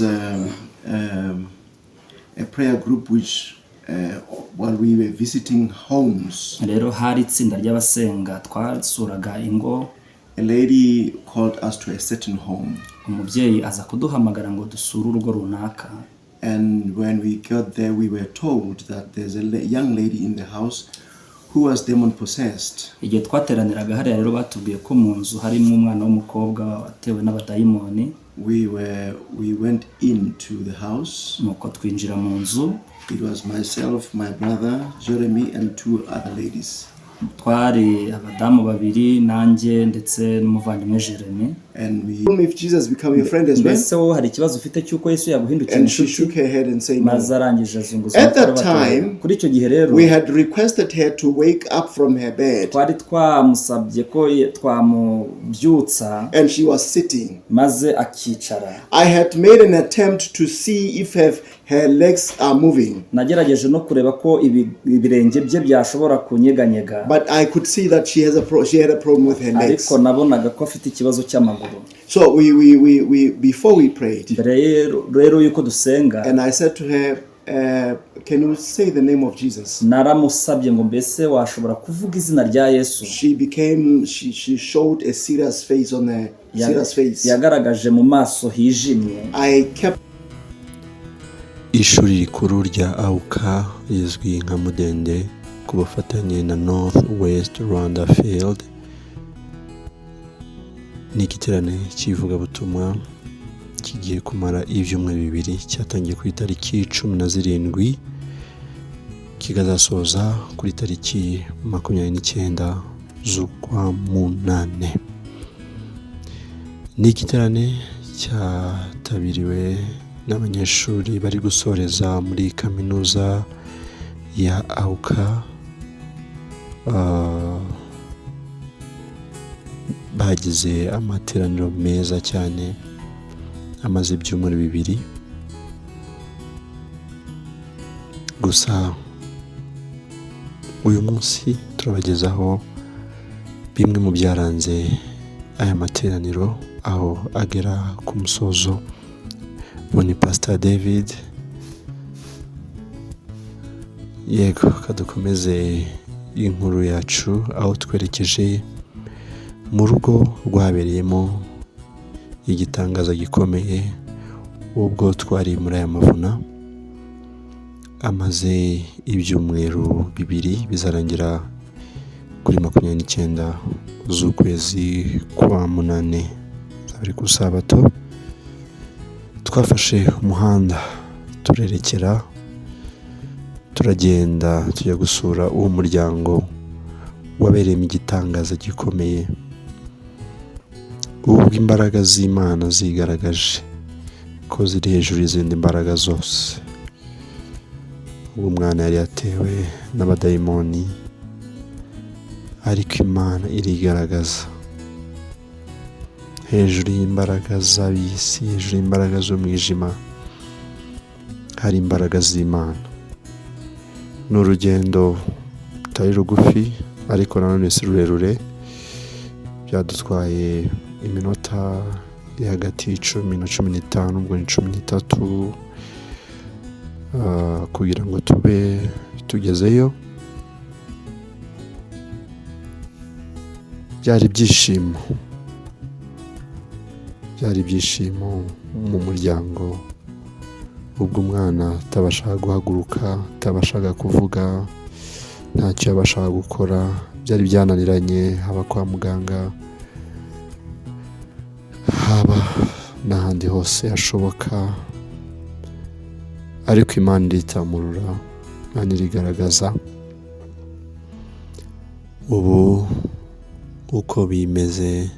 A prayer group which, while we were visiting homes, Rero hari itsinda ry'abasenga, twasuraga ingo. a lady called us to a certain home. Umubyeyi aza kuduhamagara ngo dusure urugo runaka. And when we got there, we were told that there's a young lady in the house who was demon possessed. Igihe twateraniraga hariya rero, batubwiye ko mu nzu harimo umwana w'umukobwa watewe n'abadayimoni. We went into the house. Nuko twinjira mu nzu. It was myself, my brother Jeremy, and two other ladies. Twari abadamu babiri, nanjye ndetse n'umuvandimwe Jeremy. And we, if Jesus become your friend as well? Mbese wowe hari ikibazo ufite cy'uko Yesu yaguhindukira And she inshuti? shook her head and said no. Maze arangije azunguza At that umutwe arabatera. time, Kuri icyo gihe rero, we had requested her to wake up from her bed, twari twamusabye ko twamubyutsa, and she was sitting. Maze akicara. I had made an attempt to see if her legs are moving, Nagerageje no kureba ko ibirenge bye byashobora kunyeganyega, but I could see that she had a problem with her legs. ariko nabonaga ko afite ikibazo cy'amaguru. So we before we prayed, Mbere rero y'uko dusenga, and I said to her, "Can you say the name of Jesus?" naramusabye ngo mbese washobora kuvuga izina rya Yesu? She became she she showed a serious face on her serious face. Yagaragaje mu maso hijimye. I kept Ishuri rikuru rya AUCA rizwi nka Mudende, ku bufatanye na North West Rwanda Field, ni igiterane cy'ivugabutumwa kigiye kumara ibyumweru 2, cyatangiye ku itariki 17, kikazasoza kuri tariki 29 z'ukwa munane. Ni igiterane cyatabiriwe n'abanyeshuri bari gusoreza muri kaminuza ya AUCA, bagize amateraniro meza cyane amaze ibyumweru 2. Gusa uyu munsi turabagezaho bimwe mu byaranze aya materaniro aho agera ku musozo. Ubu ni Pastor David. Yego, kadukomeze inkuru yacu aho twerekeje mu rugo rwabereyemo igitangaza gikomeye. Ubwo twari muri aya mavuna amaze ibyumweru 2, bizarangira kuri 29 z'ukwezi kwa munane, ari ku sabato, twafashe umuhanda turerekera, turagenda tujya gusura uwo muryango wabereyemo igitangaza gikomeye, ubwo imbaraga z'Imana zigaragaje ko ziri hejuru y'izindi mbaraga zose, ubwo umwana yari yatewe n'abadayimoni, ariko Imana irigaragaza hejuru y'imbaraga z'ab'isi, hejuru y'imbaraga z'umwijima hari imbaraga z'Imana. Ni urugendo rutari rugufi, ariko nanone si rurerure. Byadutwaye iminota iri hagati y'icumi na 15, ubwo ni 13, kugira ngo tube tugezeyo. Byari ibyishimo, byari ibyishimo mu muryango, ubwo umwana atabashaga guhaguruka, atabashaga kuvuga, ntacyo yabashaga gukora, byari byananiranye, haba kwa muganga, haba n'ahandi hose hashoboka, ariko Imana iritamurura, Imana irigaragaza. Ubu uko bimeze,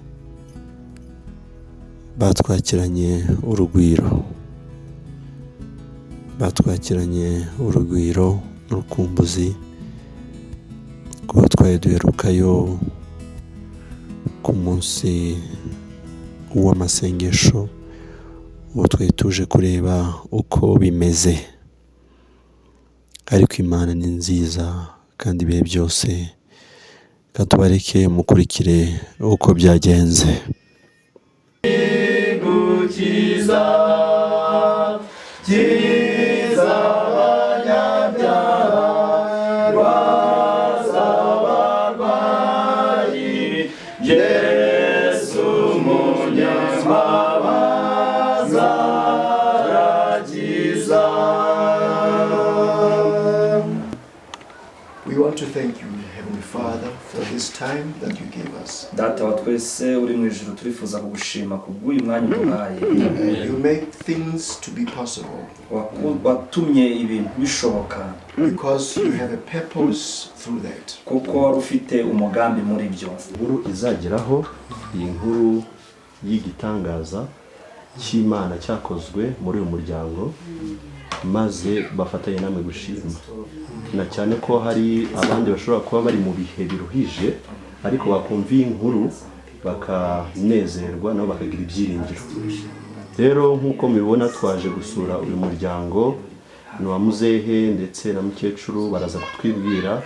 batwakiranye urugwiro, batwakiranye urugwiro n'urukumbuzi, kuko twari duherukayo ku munsi w'amasengesho. Ubu twari tuje kureba uko bimeze, ariko Imana ni nziza kandi ibihe byose. Reka tubareke mukurikire uko byagenze. Gukiza. want to thank you, Heavenly Father, for this time that you gave us. Data wa twese uri mu ijuru, turifuza kugushima kubw'uyu mwanya uduhaye. You make things to be possible Watumye ibintu bishoboka because you have a purpose through that. Kuko wari ufite umugambi muri byo. Inkuru izageraho, iyi nkuru y'igitangaza cy'Imana cyakozwe muri uyu muryango, maze bafatanye namwe gushima, na cyane ko hari abandi bashobora kuba bari mu bihe biruhije, ariko bakumva iyi nkuru bakanezerwa, nabo bakagira ibyiringiro. Rero nk'uko mubibona, twaje gusura uyu muryango, ni uwa muzehe ndetse na mukecuru, baraza kutwibwira.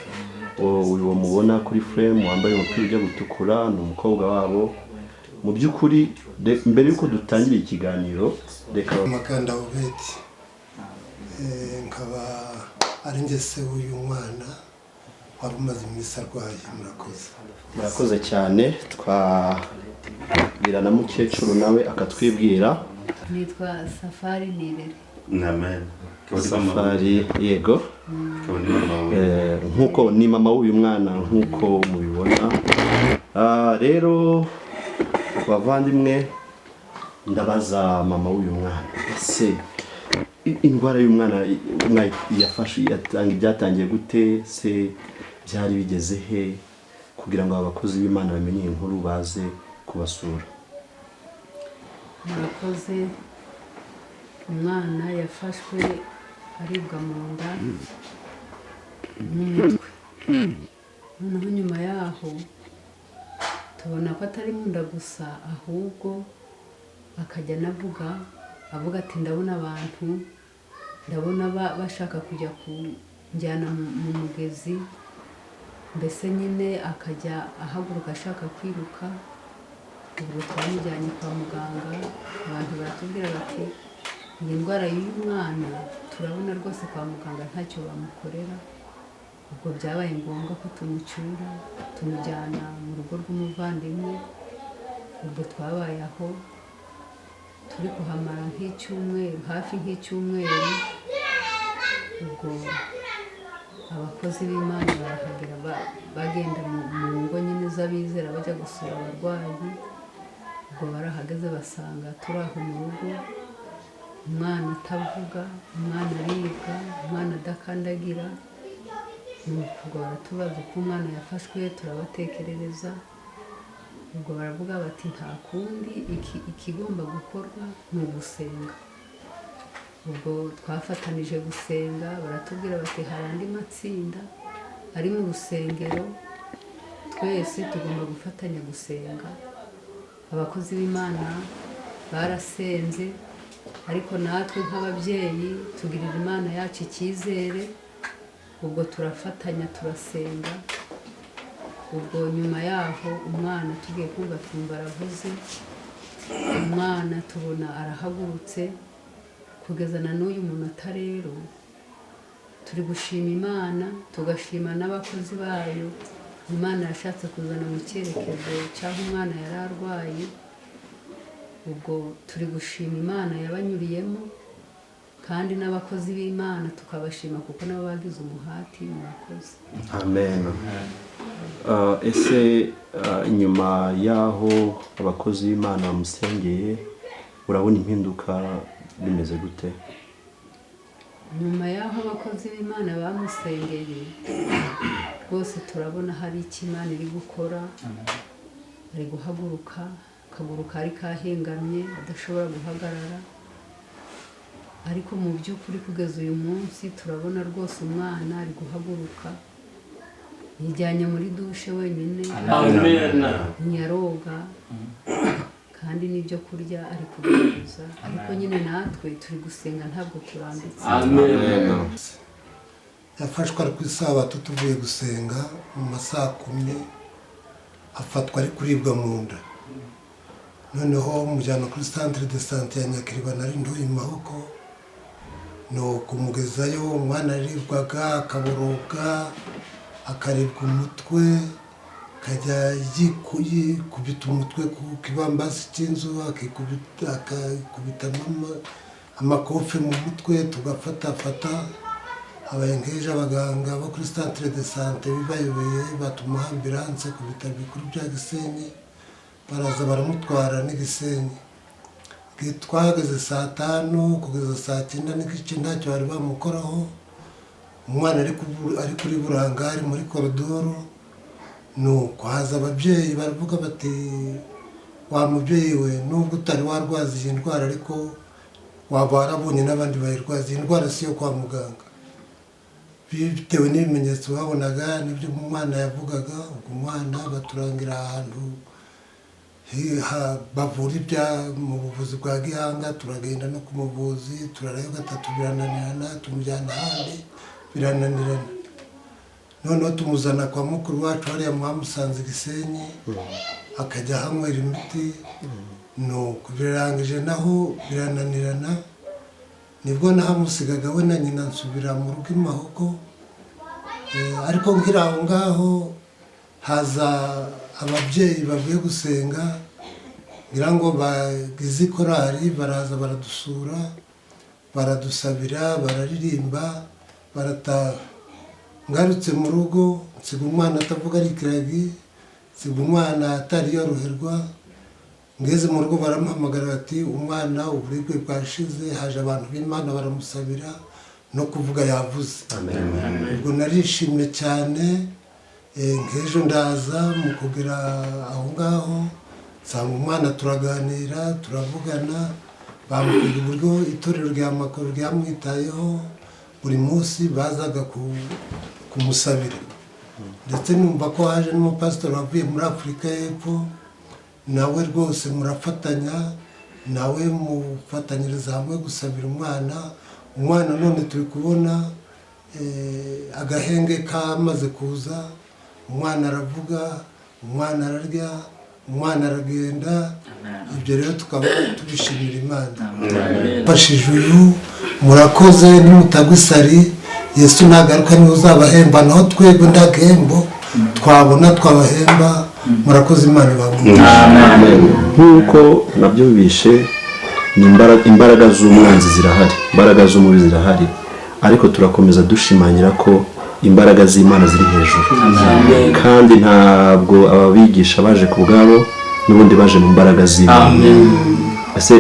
Uyu mubona kuri frame wambaye umupira ujya gutukura ni umukobwa wabo. Mu by'ukuri, mbere y'uko dutangira ikiganiro, reka Makanda Obedi, nkaba ari njye se w'uyu mwana wari umaze iminsi arwaye. Murakoze. Murakoze cyane. Twabwira na mukecuru nawe akatwibwira. Nitwa Safari Nirere. Amen. Safari, yego. Akaba ni mama we. Nk'uko ni mama w'uyu mwana nk'uko mubibona. Rero bavandimwe, ndabaza mama w'uyu mwana: ese indwara y'umwana yafashe byatangiye gute se? Byari bigeze he kugira ngo abakozi b'Imana bamenye iyi nkuru baze kubasura? Murakoze. Umwana yafashwe aribwa mu nda n'umutwe, noneho nyuma yaho tubona ko atari mu nda gusa, ahubwo akajya anavuga, avuga ati: "Ndabona abantu, ndabona bashaka kujya kunjyana mu mugezi." Mbese nyine akajya ahaguruka ashaka kwiruka. Ubwo twamujyanye kwa muganga, abantu baratubwira bati: "Iyi ndwara y'uyu mwana turabona rwose kwa muganga ntacyo bamukorera." Ubwo byabaye ngombwa ko tumucyura, tumujyana mu rugo rw'umuvandimwe. Ubwo twabaye aho, turi kuhamara nk'icyumweru, hafi nk'icyumweru. Ubwo abakozi b'Imana barahagera, bagenda mu ngo nyine z'abizera bajya gusura abarwayi. Ubwo barahageze, basanga turi aho mu rugo, umwana atavuga, umwana aribwa, umwana adakandagira. Nuko ubwo baratubaza uko umwana yafashwe, turabatekerereza. Ubwo baravuga bati: "Nta kundi, ikigomba gukorwa ni ugusenga." Ubwo twafatanije gusenga. Baratubwira bati: "Hari andi matsinda ari mu rusengero, twese tugomba gufatanya gusenga." Abakozi b'Imana barasenze, ariko natwe nk'ababyeyi tugirira Imana yacu icyizere. Ubwo turafatanya, turasenga. Ubwo nyuma yaho umwana tugiye kumva, twumva aravuze, umwana tubona arahagurutse. Kugeza na n'uyu munota rero turi gushima Imana, tugashima n'abakozi bayo Imana yashatse kuzana mu cyerekezo cy'aho umwana yari arwaye. Ubwo turi gushima Imana yabanyuriyemo, kandi n'abakozi b'Imana tukabashima kuko nabo bagize umuhati. Murakoze. Amen. Ese nyuma y'aho abakozi b'Imana bamusengeye, urabona impinduka bimeze gute? Nyuma y'aho abakozi b'Imana bamusengeye, rwose turabona hari icyo Imana iri gukora. Ari guhaguruka, akaguru kari kahengamye adashobora guhagarara, ariko mu by'ukuri kugeza uyu munsi turabona rwose umwana ari guhaguruka, yijyanye muri douche wenyine. Amen. Ntiyaroga, kandi n'ibyo kurya ari kugerageza. Ariko nyine natwe turi gusenga, ntabwo turambitse. Amen. Yafashwe ari ku isabato, tuvuye gusenga mu ma saa 10, afatwa ari kuribwa mu nda. Noneho mujyana kuri centre de santé ya Nyakiriba, nari nduye mu maboko, ni ukumugezayo. Umwana aribwaga, akaboroga, akaribwa umutwe, akajya yikubita umutwe ku kibambasi cy'inzu, akikubitamo amakofe mu mutwe, tugafatafata. Habaye nk'ejo abaganga bo kuri centre de santé bibayobeye, batuma ambulance ku bitaro bikuru bya Gisenyi, baraza baramutwara n'igisenyi. Twahageze saa 5 kugeza saa 9:30 ntacyo bari bamukoraho. Umwana ari kuri brancard muri koridoro. Nuko haza ababyeyi baravuga bati: "Wa mubyeyi we, nubwo utari warwaza iyi ndwara, ariko waba warabonye n'abandi bayirwaza, iyi ndwara si iyo kwa muganga." Bitewe n'ibimenyetso babonaga n'ibyo umwana yavugaga. Ubwo umwana baturangira ahantu bavura ibya mu buvuzi bwa gihanga. Turagenda no ku muvuzi, turarayo gatatu birananirana, tumujyana ahandi birananirana, noneho tumuzana kwa mukuru wacu hariya mwamusanze Gisenyi, akajya ahanywera imiti. Nuko birarangije naho birananirana, nibwo nahamusigaga we na nyina, nsubira mu rugo i Mahoko. Ariko nkiri aho ngaho haza ababyeyi bavuye gusenga, ngira ngo bagize ikorari, baraza baradusura, baradusabira, bararirimba, barataha. Ngarutse mu rugo nsiga umwana atavuga, ari ikiragi, nsiga umwana atari yoroherwa. Ngeze mu rugo baramuhamagara bati: "Umwana uburibwe bwashize, haje abantu b'Imana baramusabira, no kuvuga yavuze." Ubwo narishimye cyane. Nk'ejo ndaza mu kugera aho ngaho nsanga umwana, turaganira, turavugana, bambwira uburyo itorero rya Makoro ryamwitayeho, buri munsi bazaga kumusabira, ndetse numva ko haje n'umupasitori wavuye muri Afurika y'Epfo, nawe rwose murafatanya, nawe mufatanyiriza hamwe gusabira umwana. Umwana none turi kubona agahenge kamaze kuza, umwana aravuga, umwana ararya, umwana aragenda. Ibyo rero tukaba tubishimira Imana mfashije uyu. Murakoze, nimutagwa isari, Yesu nagaruka niwe uzabahemba, naho twebwe nta gihembo twabona twabahemba. Murakoze, Imana ibahe. Nk'uko nabyo bishe ni imbaraga z'umwanzi zirahari, imbaraga z'umubi zirahari, ariko turakomeza dushimangira ko imbaraga z'Imana ziri hejuru, kandi ntabwo ababigisha baje ku bwabo, n'ubundi baje mu mbaraga z'Imana. Ese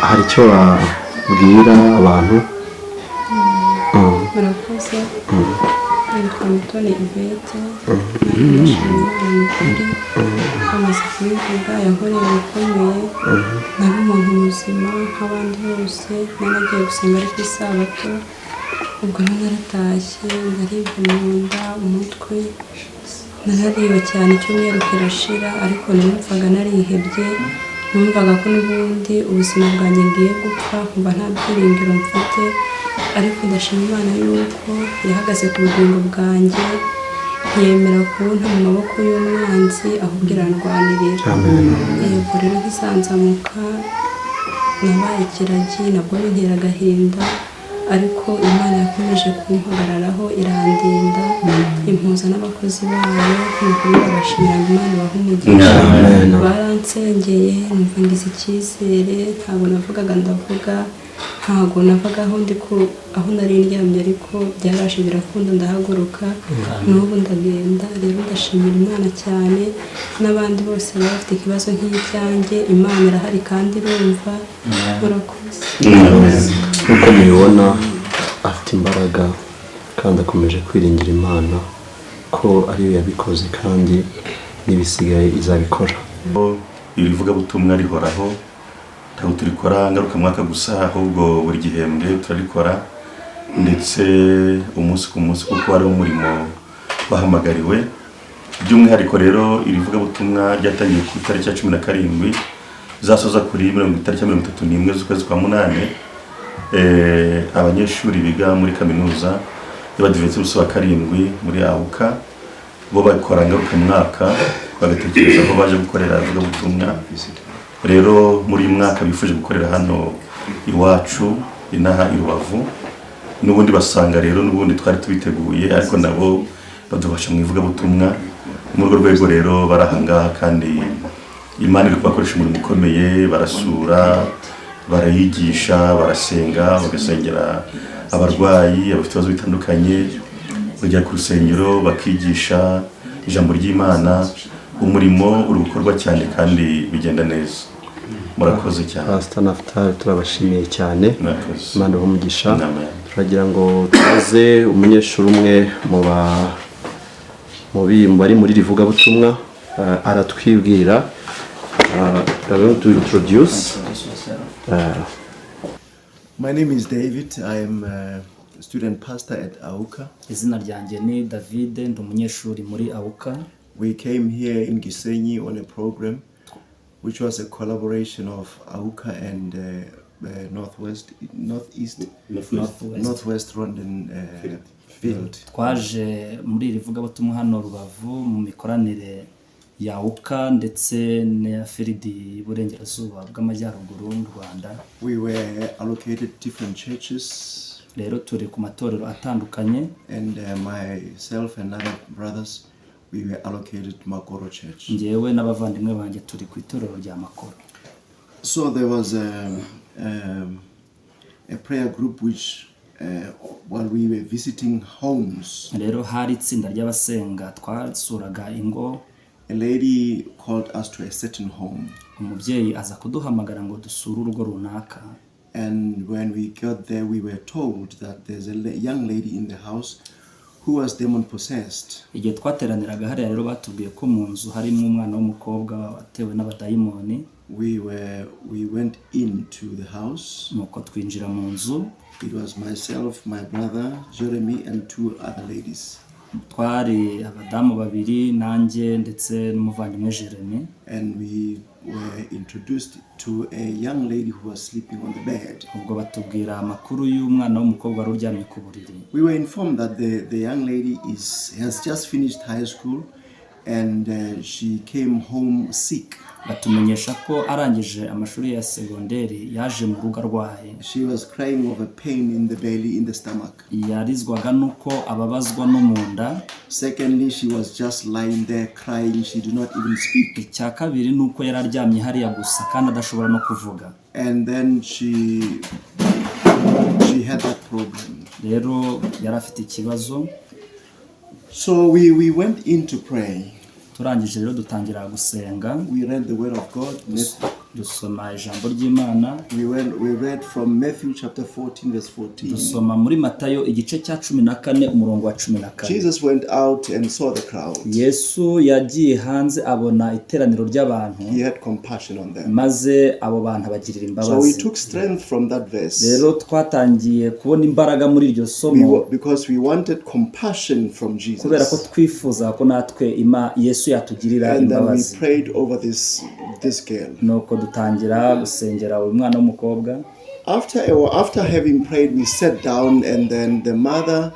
hari icyo wabwira abantu? Murakoze. Nitwa Mutoni Ivete. Ndashima Imana ni ukuri, amaze kubivuga, yankoreye ibikomeye. Nari umuntu muzima nk'abandi bose, nari nagiye gusenga ari ku isabato. Ubwo rero naratashye ndaribwa mu nda, umutwe, narariwe cyane, icyumweru kirashira, ariko numvaga narihebye, numvaga ko n'ubundi ubuzima bwanjye ngiye gupfa, nkumva nta byiringiro mfite. Ariko ndashima Imana yuko yahagaze ku bugingo bwanjye, ntiyemera kubona mu maboko y'umwanzi, ahubwo irandwanirira. Yego, rero nkizanzamuka nabaye ikiragi, nabwo bintera agahinda, ariko Imana yakomeje kumpagararaho, irandinda, impuza n'abakozi bayo. Ni ukuri ndabashimira ngo Imana ibahe umugisha. Amen. Baransengeye numva ngize icyizere. Ntabwo navugaga, ndavuga. Ntabwo navaga aho ndi ku aho nari ndyamye, ariko byaraje birakunda, ndahaguruka, n'ubu ndagenda. Rero ndashimira Imana cyane, n'abandi bose baba bafite ikibazo nk'icyanjye, Imana irahari kandi irumva. Murakoze. Nk'uko mubibona afite imbaraga kandi akomeje kwiringira Imana ko ariyo yabikoze, kandi n'ibisigaye izabikora. Iri vugabutumwa rihoraho, ntabwo turikora ngarukamwaka gusa, ahubwo buri gihembwe turarikora, ndetse umunsi ku munsi, kuko ari umurimo bahamagariwe. By'umwihariko rero iri vugabutumwa ryatangiye ku itariki ya 17, zasoza kuri itariki ya 31 z'ukwezi kwa munani. Abanyeshuri biga muri kaminuza y'Abadiventisiti wa karindwi muri AUCA bo bakora ngarukamwaka, bagatekereza ko baje gukorera ivugabutumwa. Rero muri uyu mwaka bifuje gukorera hano iwacu inaha i Rubavu, n'ubundi basanga rero n'ubundi twari tubiteguye, ariko nabo badufasha mu ivugabutumwa. Muri urwo rwego rero bari aha ngaha, kandi Imana iri kubakoresha umurimo ukomeye, barasura. Barayigisha, barasenga, bagasengera abarwayi, abafite ibibazo bitandukanye, bajya ku rusengero bakigisha ijambo ry'Imana. Umurimo uri gukorwa cyane kandi bigenda neza. Murakoze cyane. Pastor Naftali, turabashimiye cyane. Murakoze. Imana ibahe umugisha. Amen. Turagira ngo tubaze umunyeshuri umwe mu ba mu bi- mu bari muri iri vugabutumwa, aratwibwira. I'm going to introduce My name is David. I am a student pastor at AUCA. Izina ryanjye ni David, ndi umunyeshuri muri AUCA. We came here in Gisenyi on a program which was a collaboration of AUCA and Northwest, Northeast, Northwest. Northwest Rwandan Field. Twaje muri iri vugabutumwa hano Rubavu mu mikoranire ya AUCA ndetse na field y'Iburengerazuba bw'Amajyaruguru mu Rwanda. We were allocated different churches, Rero turi ku matorero atandukanye. And myself and other brothers, we were allocated Makoro Church. Ngewe n'abavandimwe banjye turi ku itorero rya Makoro. So there was a prayer group which, while we were visiting homes, Rero hari itsinda ry'abasenga, twasuraga ingo. A lady called us to a certain home. Umubyeyi aza kuduhamagara ngo dusure urugo runaka. And when we got there, we were told that there's a young lady in the house who was demon possessed. Igihe twateraniraga hariya rero, batubwiye ko mu nzu harimo umwana w'umukobwa watewe n'abadayimoni. We went into the house. Nuko twinjira mu nzu. It was myself, my brother Jeremy, and two other ladies. Twari abadamu babiri, nanjye ndetse n'umuvandimwe Jeremy. And we were introduced to a young lady who was sleeping on the bed. Ubwo batubwira amakuru y'umwana w'umukobwa wari uryamye ku buriri. We were informed that the young lady is has just finished high school and she came home sick. Batumenyesha ko arangije amashuri ya segonderi yaje mu rugo arwaye. She was crying of a pain in the belly, in the stomach. Yarizwaga n'uko ababazwa no mu nda. Secondly, she was just lying there crying. She did not even speak. Icya kabiri ni uko yari aryamye hariya gusa kandi adashobora no kuvuga. And then she had that problem. Rero yari afite ikibazo. So we went in to pray. Turangije rero dutangira gusenga. We read the word of God. Dusoma ijambo ry'Imana. We read from Matthew chapter 14, verse 14. Dusoma muri Matayo igice cya 14, umurongo wa 14. Jesus went out and saw the crowd. Yesu yagiye hanze abona iteraniro ry'abantu. He had compassion on them. Maze abo bantu abagirira So we imbabazi. took strength from that verse. Rero twatangiye kubona imbaraga muri iryo somo. Because we wanted compassion from Kubera ko Jesus. twifuza ko natwe ima Yesu yatugirira And then we imbabazi. prayed over this girl. Nuko dutangira gusengera uyu mwana w'umukobwa. After having prayed, we sat down, and then the mother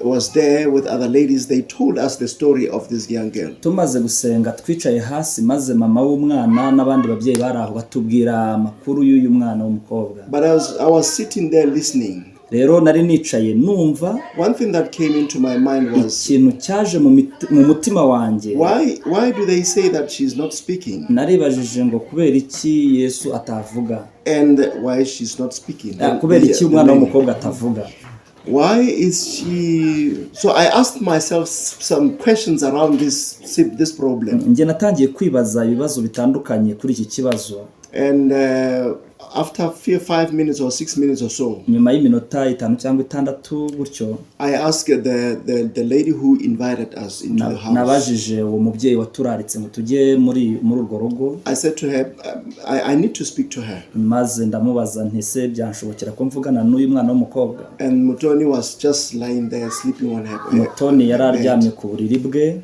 was there with other ladies. They told us the story of this young girl. Tumaze gusenga twicaye hasi, maze mama w'umwana n'abandi babyeyi bari aho batubwira amakuru y'uyu mwana w'umukobwa. But I was sitting there listening. Rero nari nicaye numva. One thing that came into my mind was, Ikintu cyaje mu mutima wanjye, why do they say that she's not speaking? Naribajije ngo kubera iki Yesu atavuga? And why she's not speaking? Ah, kubera iki umwana The lady. w'umukobwa atavuga? Why is she? So I asked myself some questions around this problem. Njye natangiye kwibaza ibibazo bitandukanye kuri iki kibazo. And after 5 minutes or 6 minutes or so, Nyuma y'iminota 5 cyangwa 6 gutyo, I asked the lady who invited us into the house. Nabajije uwo mubyeyi waturaritse ngo tujye muri urwo rugo. I said to her, I need to speak to her. Maze ndamubaza nti ese byanshobokera ko mvugana n'uyu mwana w'umukobwa? And Mutoni was just lying there sleeping on her Mutoni yari bed. aryamye ku buriri bwe.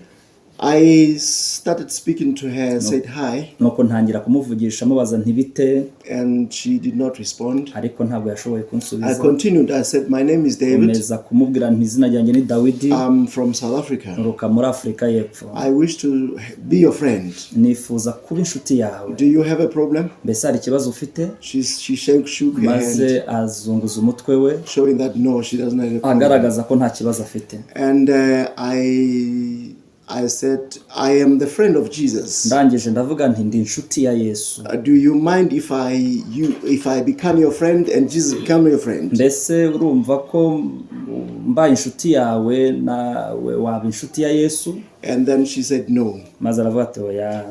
I started speaking to her, said hi, Nuko ntangira kumuvugisha, mubaza nti bite? And she did not respond. Ariko ntabwo yashoboye I kunsubiza. continued. I said, "My name is David. Nkomeza kumubwira nti izina ryanjye ni Dawidi. I'm from South Africa. Nturuka muri Afurika y'Epfo. I wish to be your friend. Nifuza kuba inshuti yawe. Do you have a problem?" Mbese hari ikibazo ufite? She shook her Maze hand, azunguza umutwe we, showing that no, she doesn't have a problem. agaragaza ko nta kibazo afite. And I I said, "I am the friend of Jesus. Ndangije ndavuga nti ndi inshuti ya Yesu. Do you mind if I become your friend and Jesus become your friend?" Mbese urumva ko mbaye inshuti yawe nawe waba inshuti ya Yesu? And then she said no. Maze aravuga ati oya.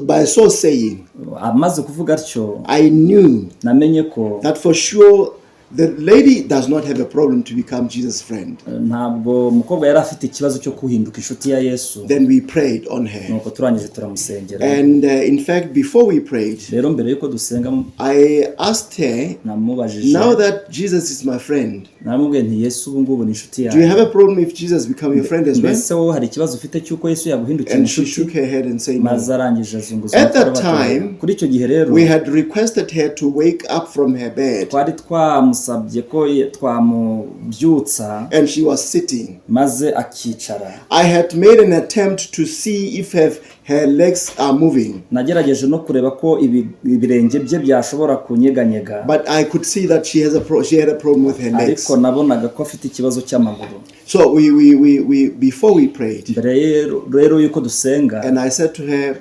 By so saying, Amaze kuvuga atyo, I knew namenye ko that for sure the lady does not have a problem to become Jesus' friend. Ntabwo umukobwa yari afite ikibazo cyo guhinduka inshuti ya Yesu. Then we prayed on her. Nuko turangije turamusengera. And in fact, before we prayed, Rero mbere yuko dusenga, I asked her, namubajije, "Now that Jesus is my friend, naramubwiye nti Yesu ubu ngubu ni inshuti do you yawe, have a problem if Jesus become your friend as well?" mbese wowe hari ikibazo ufite cy'uko Yesu yaguhindukira And she inshuti? shook her head and said no. Maze arangije azunguza At that umutwe aravuga ati, time, kuri icyo gihe rero, we had requested her to wake up from her bed, twari twamusabye ko twamubyutsa, and she was sitting. Maze akicara. I had made an attempt to see if her legs are moving, Nagerageje no kureba ko ibirenge bye byashobora kunyeganyega, but I could see that she had a problem with her legs. ariko nabonaga ko afite ikibazo cy'amaguru. So we before we prayed, Mbere rero yuko dusenga, and I said to her,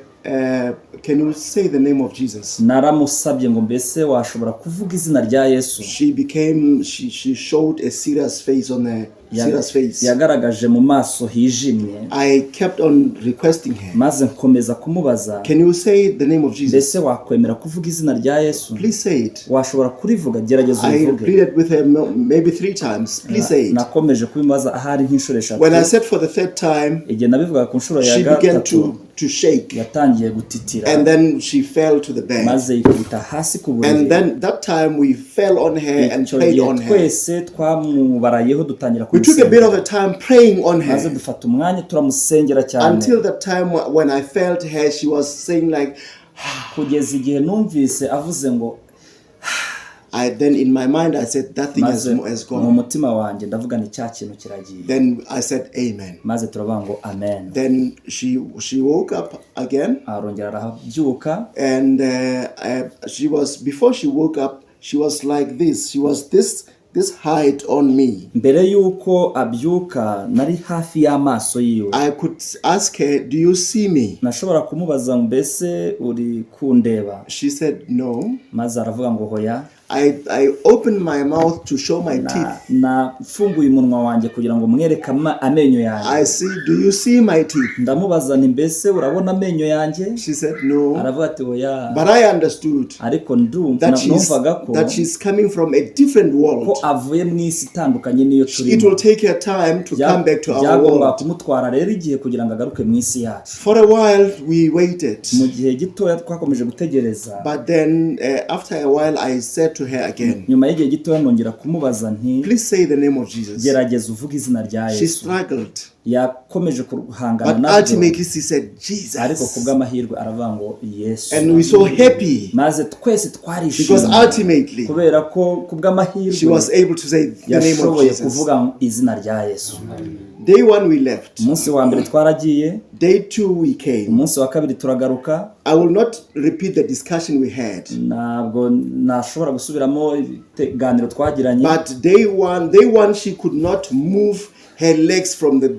"Can you say the name of Jesus?" naramusabye ngo mbese washobora kuvuga izina rya Yesu? She showed a serious face on her serious face. Yagaragaje mu maso hijimye. I kept on requesting her. Maze nkomeza kumubaza. "Can you say the name of Jesus? Mbese wakwemera kuvuga izina rya Yesu? Please say it." Washobora kurivuga? Gerageza I ubivuge. pleaded with her maybe three times. "Please say it." Nakomeje kubimubaza ahari nk'inshuro 3. When I said for the third time, Igihe nabivugaga ku nshuro ya she began gatatu, to shake. yatangiye gutitira. And then she fell to the bed. Maze yikubita hasi ku buriri. And then that time we fell on her and Icyo prayed gihe on her. twese twamubarayeho dutangira We took a bit kumusengera. of a time praying on Maze her dufata umwanya turamusengera cyane, until the time when I felt her, she was saying like, kugeza igihe numvise avuze ngo, I then in my mind I said that thing maze has mu gone. Mutima wanjye ndavuga ni cya kintu kiragiye. Then I said amen. Maze turavuga ngo amen. Then she woke up again Arongera arabyuka. and she was before she woke up, she was like this. She was this height on me. Mbere y'uko abyuka nari hafi y'amaso yiwe. I could ask her, "Do you see me?" Nashobora kumubaza ngo mbese uri kundeba? She said no. Maze aravuga ngo hoya. I opened my mouth to show my teeth. Nafunguye umunwa wanjye kugira ngo mwereke amenyo yanjye. I see, "Do you see my teeth?" Ndamubaza nti mbese urabona amenyo yanjye? She said no. Aravuga ati oya. But I understood Ariko numvaga ko that she's coming from a different world. ko avuye mu isi itandukanye n'iyo It turimo. will take her time to come back to our Byagomba world. kumutwara rero igihe kugira ngo agaruke mu isi yacu. For a while, we waited. Mu gihe gitoya twakomeje gutegereza. But then, after a while, I said to her again, Nyuma y'igihe gitoya nongera kumubaza nti, "Please say the name of Jesus." gerageza uvuge izina rya She Yesu. struggled. Yakomeje guhangana But nabyo, ultimately, she said, ariko ku "Jesus." bw'amahirwe aravuga ngo Yesu. And we so happy Maze twese because twarishimye ultimately, kubera ko ku bw'amahirwe she was able to say the name of yashoboye Jesus. kuvuga izina rya Yesu. Day one, we left. Umunsi wa mbere twaragiye. Day two, we came. Umunsi wa kabiri turagaruka. I will not repeat the discussion we had. Ntabwo nashobora gusubiramo ibiganiro twagiranye. But day one, she could not move her legs from the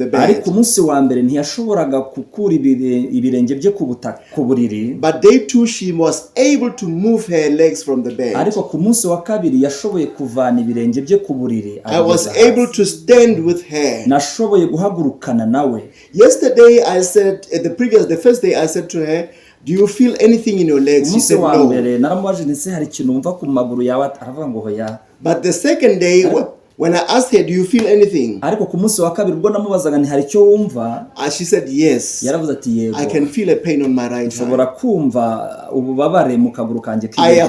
bed. Ariko umunsi wa mbere ntiyashoboraga gukura ibirenge bye ku butaka ku buriri. But day two, she was able to move her legs from the bed. Ariko ku munsi wa kabiri yashoboye kuvana ibirenge bye ku buriri I was abigeza hasi. Able to stand with her. Nashoboye guhagurukana nawe. Yesterday, I said, the first day, I said to her, "Do you feel anything in your legs?" She Umunsi said, wa "No." mbere naramubajije ndetse hari ikintu wumva ku maguru yawe? Aravuga ngo hoya. But the second day, when I asked her, "Do you feel anything?" Ariko ku munsi wa kabiri ubwo namubazaga nti hari icyo wumva? She said, "Yes. Yaravuze ati yego. I can feel a pain on my right Nshobora side." Kumva ububabare mu kaguru kanjye k'iburyo.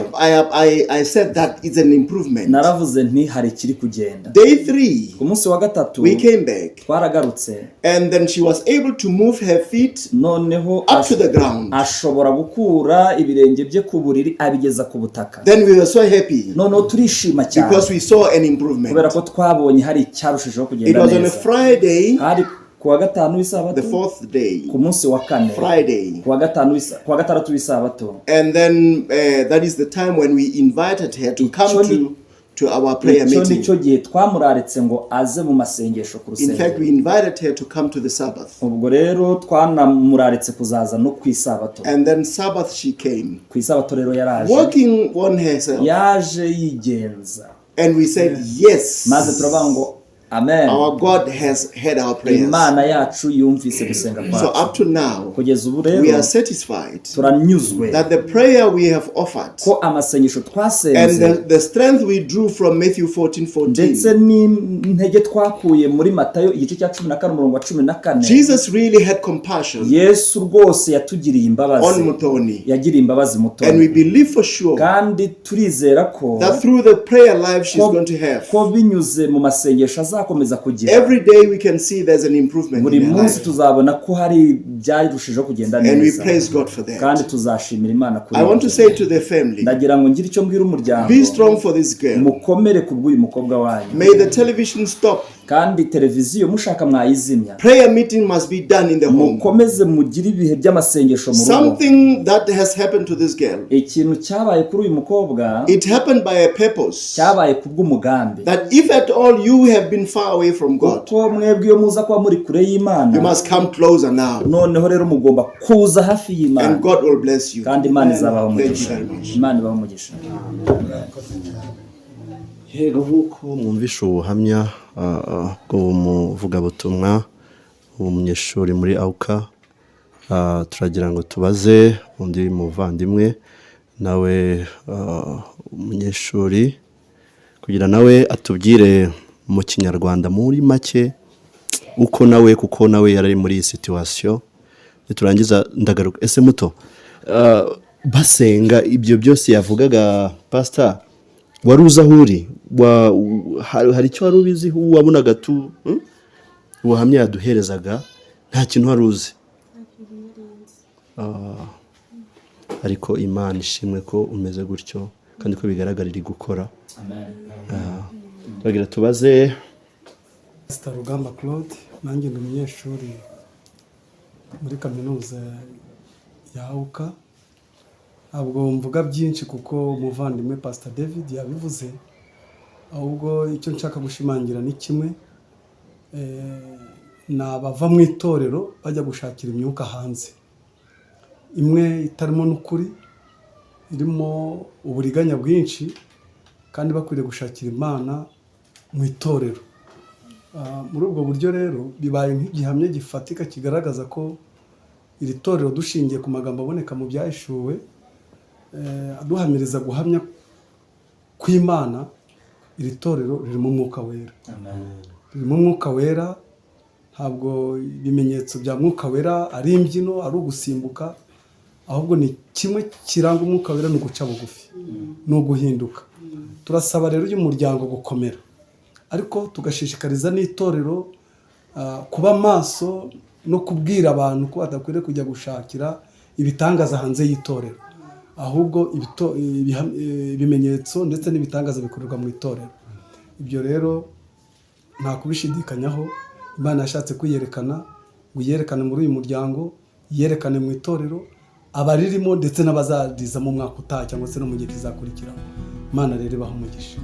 I said that it's an improvement. Naravuze nti hari ikiri kugenda. Day three, Ku munsi wa gatatu, we came back. Twaragarutse. And then she was able to move her feet Noneho up to the ground. Ashobora gukura ibirenge bye ku buriri abigeza ku butaka. Then we were so happy Noneho turishima cyane because we saw an improvement. Kubera ko twabonye hari icyarushijeho It kugenda was on a neza. Friday, Hari ku wa gatanu w'isabato, the fourth day, ku munsi wa kane, Friday. ku wa gatanu ku wa gatandatu w'isabato. And then that is the time when we invited her to come to to our prayer Icyo meeting. nicyo gihe twamuraritse ngo aze mu masengesho ku In fact, rusengero. we invited her to come to the Sabbath. Ubwo rero twanamuraritse kuzaza no ku isabato. And then Sabbath she came, Ku isabato rero yaraje, working on herself. yaje yigenza. And we said, yes, Maze turavuga ngo amen, our God has heard our prayers. Imana yacu yumvise gusenga So kwacu. up to now, Kugeza ubu we rero are satisfied turanyuzwe that the prayer we have offered ko amasengesho and twasenze the strength we drew from Matthew 14 14, ndetse n'intege twakuye muri Matayo igice cya 14 umurongo wa 14, Jesus really had compassion Yesu rwose yatugiriye on imbabazi, Mutoni. yagiriye imbabazi And we Mutoni, believe for sure kandi turizera ko that through the prayer life she's ko, going to have, ko binyuze mu masengesho azakomeza kugira, every day we can see there's an improvement buri in her munsi life. tuzabona ko hari ibyarushijeho kugenda And we neza, praise God for kandi that. tuzashimira Imana kuri I want to ibyo. say to the family, Ndagira ngo ngire icyo mbwira umuryango, be strong for this girl. mukomere ku bw'uyu mukobwa wanyu. May the television stop. Kandi televiziyo mushaka mwayizimya. Prayer meeting must be done in the home. Mukomeze mugire ibihe by'amasengesho mu rugo. Something that has happened to this girl, Ikintu cyabaye kuri uyu mukobwa it happened by a purpose. cyabaye ku bw'umugambi, That if at all you have been far away from God, kuko mwebwe iyo muza kuba muri kure you y'Imana, must come closer now. noneho rero mugomba kuza hafi y'Imana, And God will bless you. kandi Imana izabaha Thank you umugisha. very much. Imana ibaha umugisha. Yego, nk'uko mwumvishe ubuhamya bw'umuvugabutumwa umunyeshuri muri AUCA, turagira ngo tubaze undi muvandimwe nawe umunyeshuri kugira nawe atubwire mu Kinyarwanda muri make uko nawe, kuko nawe yari ari muri iyi situation. Niturangiza ndagaruka. Ese muto, basenga ibyo byose yavugaga, pasita, wari uzi aho uri? Hari icyo wari ubiziho? Wabonaga tu ubuhamya yaduherezaga nta kintu wari uzi? Ariko Imana ishimwe ko umeze gutyo kandi ko bigaragara iri gukora. Turagira tubaze Pastor Rugamba Claude, nanjye ndi umunyeshuri muri kaminuza ya AUCA. Ntabwo mvuga byinshi kuko umuvandimwe Pastor David yabivuze, ahubwo icyo nshaka gushimangira ni kimwe. Ni abava mu itorero bajya gushakira imyuka hanze, imwe itarimo n'ukuri, irimo uburiganya bwinshi, kandi bakwiriye gushakira Imana mu itorero. Muri ubwo buryo rero bibaye nk'igihamya gifatika kigaragaza ko iri torero, dushingiye ku magambo aboneka mu Byahishuwe, aduhamiriza guhamya kw'Imana, iri torero ririmo Umwuka Wera, ririmo Umwuka Wera. Ntabwo ibimenyetso bya Mwuka Wera ari imbyino, ari ugusimbuka, ahubwo ni kimwe kiranga Umwuka Wera, ni uguca bugufi, ni uguhinduka. Turasaba rero uyu muryango gukomera, ariko tugashishikariza n'itorero kuba maso no kubwira abantu ko badakwiriye kujya gushakira ibitangaza hanze y'itorero, ahubwo ibimenyetso ndetse n'ibitangaza bikorerwa mu itorero. Ibyo rero nta kubishidikanyaho. Imana yashatse kwiyerekana ngo iyerekane muri uyu muryango, iyerekane mu itorero, abaririmo ndetse n'abazarizamo umwaka utaha cyangwa se no mu gihe kizakurikiraho. Imana rero ibaha umugisha.